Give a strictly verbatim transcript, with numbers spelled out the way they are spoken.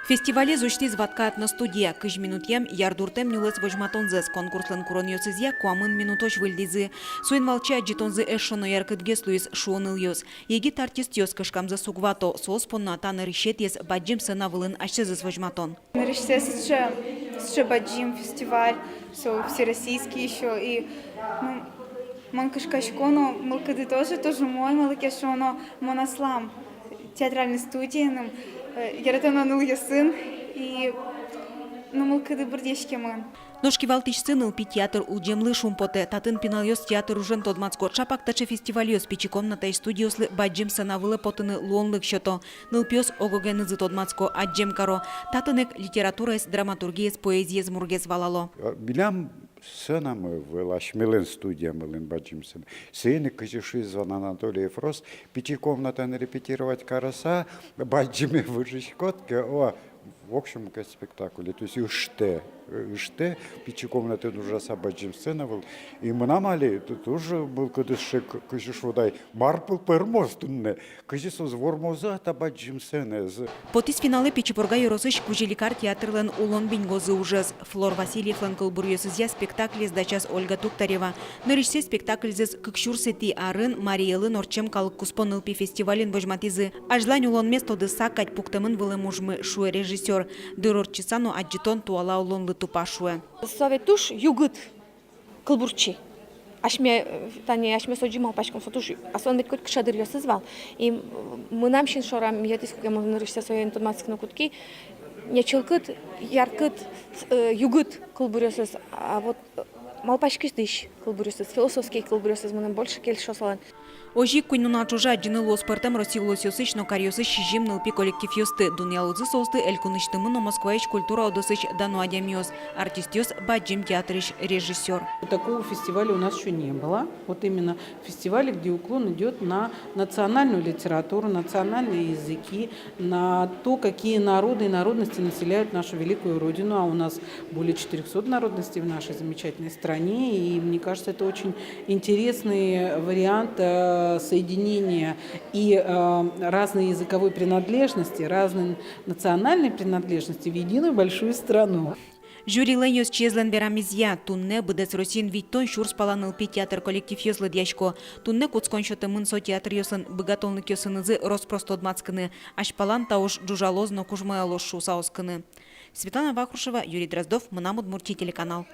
Фестивалез усьтӥз «Ватка» этностудия. Кызь минутъем ярдуртэм нюлэс возьматонзэс. Конкурслэн куронъёсызъя куамын минутозь выльдӥзы. Соин валче адӟытонзы эшшо но яркытгес луиз, шуо нылъёс. Егит артистъёс кышкамзэс уг вато. Соос понна та нырысетӥез бадӟым сцена вылын асьсэзэс возьматон. Нырысьсэ сыӵе, сыӵе бадӟым фестиваль, со всероссийский ещё, и, ну, мон кышкасько но, мылкыды тоже туж умой, малы ке шуоно, мон аслам театральной студиеным, э, яратоно нылъёсын, и, ну, мылкыды быръдӥськемын. Нош кивалтӥсьсы нылпи театр улӟемлы шумпотэ. Татын пиналъёс театр ужен тодматско. Чапак таӵе фестивальёс пичи комнатаысь студиослы бадӟым сцена вылэ потыны луонлык сёто. Нылпиос ог-огенызы тодматско, адӟем каро. Татын ик литератураез, драматургиез, поэзиез мургес валало. Милям сценамы ӧвӧл, асьмелэн студиямылэн бадӟым сцена. Соин ик, кызьы шуиз вал Анатолий Ефрос, пичи комнатаын репетировать карыса, бадӟыме выжиськод ке, о, в общем, ке спектакль, то есть ыштэ, ыштэ, пичи комнатаын ужаса бадӟым сцена вылэ. И мынам али ту-, туж мылкыдыз шык, кызьы шуод ай, мар пӧ-, пӧрмоз туннэ, кызьы соос вормозы та бадӟым сценаез. Потӥз финалэ Пичи Пурга ёросысь Кузьыликар театрлэн улон биньгозы ужез. Флор Васильевлэн кылбуръёсызъя спектаклез дасяз Ольга Туктарева. Нырысьсэ спектакльзэс кык сюрсэтӥ арын Марий Элын ортчем калык куспо нылпи фестивалин возьматӥзы. Азьлань улонмес тодыса кадь пуктэмын вылэм ужмы, шуэ режиссёр. Дыр ортчыса но адӟытон туала улонлы тупа, шуэ. Со ведь туж югыт кылбурчи. Асьме, э, тани асьмеос озьы малпаськом, со туж, а со ведь котькыӵе дыръёсыз вал. И, м, мынам син шорам йӧтӥз, куке мон нырысьсэ соин тодматскыны кутски. Не чылкыт, яркыт, э, югыт кылбуръёсыз, а вот, э, малпаськытӥсь кылбуръёсыз, философский кылбуръёсыз мыным больше кельшо солэн. Озьы ик куинь нунал ӵоже адӟыны луоз пӧртэм Россия улосъёсысь но каръёсысь сизьым нылпи коллективъёсты. Дунъялозы соосты элькунысьтымы но Москваысь культура удысысь дано адямиос, артистъёс, бадӟым театрысь режиссёр. Такого фестиваля у нас ещё не было. Вот именно фестиваля, где уклон идёт на национальную литературу, национальные языки, на то, какие народы и народности населяют нашу великую Родину, а у нас более четырёхсот народностей в нашей замечательной стране. И мне кажется, это очень интересный вариант, э, соединения и, э, разной языковой принадлежности, разной национальной принадлежности в единую большую страну. Жюрилэн ёзчиезлэн верамезъя, туннэ быдэс Россиын витьтон сюрс пала нылпи театр коллективъёс лыдъясько. Туннэ кутскон сётэмын со театръёслэн быгатонлыкъёсынызы рос-прос тодматскыны. Азьпалан та уж ӝужалоз но кужмоялоз шуыса оскыны. Светлана Вахрушева, Юрий Дроздов, «Мынам Удмуртие» телеканал.